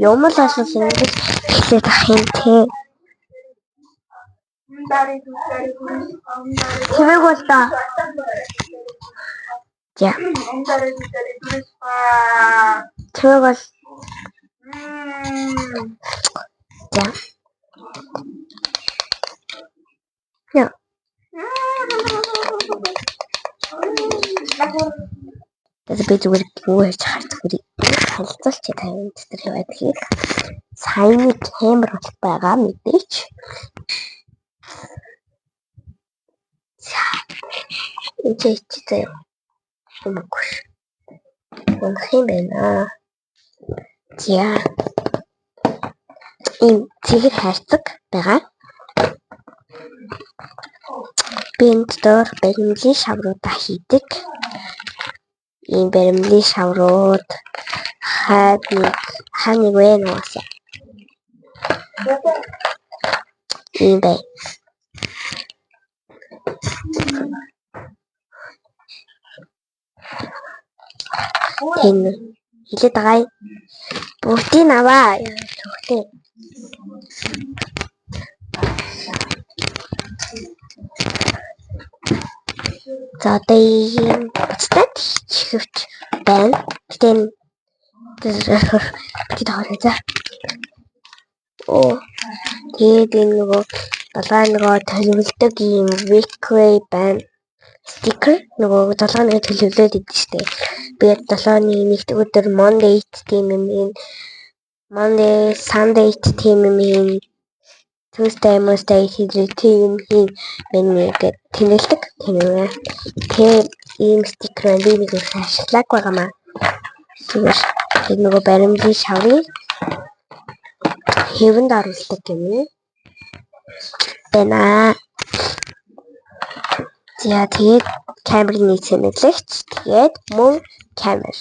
Юм л асуусан ингэж эхлээд ах юм те. Чимээг бол та. За. Чимээг бол. За. Яа. Тэгээд би зүгээр юу хийж хаар зүгээр танилцуулчих та энэ дотор юу байдгийг. Саяны камер бол байгаа мэдээч. За. Энэ чи заяа. Үгүй. Унах юм байна. За. Ийм цэгэр хайрцаг байгаа. Би энэ дотор баримлын шавруудаа хийдэг. Ийм баримлын шаврууд хаад нэг вэ нугасаа. Ийм бай. Тийм хэлээд байгаа юм. Бүгдийг аваа. Төгтэй. За одоо ийм буцтаад чихвч байна. Гэтэ энэ бити таваарай за. Оо. Тэгээд энэ нөгөө долоо нөгөө төлөвлөдөг ийм weekly байна. Стикер нөгөө 7 нэг төлөвлөөд идэв штэ. Би 7-ны нэгд өдөр Monday тийм юм хийн. Monday, Sunday тийм юм хийн. Tuesday, Wednesday хийх тийм хийн. Миний гээд тэмдэглэдэг тийм юм. Тэгээд ийм стикер байна. Би нэг их ашиглаагүй байгаамаа. Зүгээр тэр нөгөө баримлын шаврыг хэвэнд оруулдаг юм байна. За тэгээд камерын цэнэглэгч тэгээд мөн камер.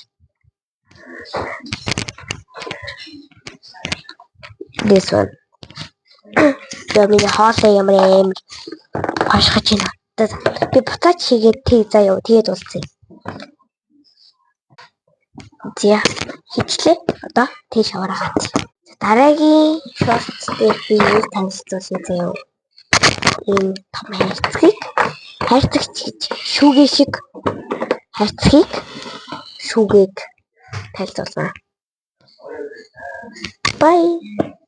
This one. Я миний хоолой ямар амар хашгаж байна. Би буцаач хийгээд тэг заа юу тэгээд уулзъя. За хийчлээ. Одоо тэг шавараа гац. Дараагийн шорт дээр би юу танилцуулъя заяа. Ийм том хайрцгийг хайрцагч гэж шүүгээ шиг хайрцгийг шүүгээг танилцуулна. Bye.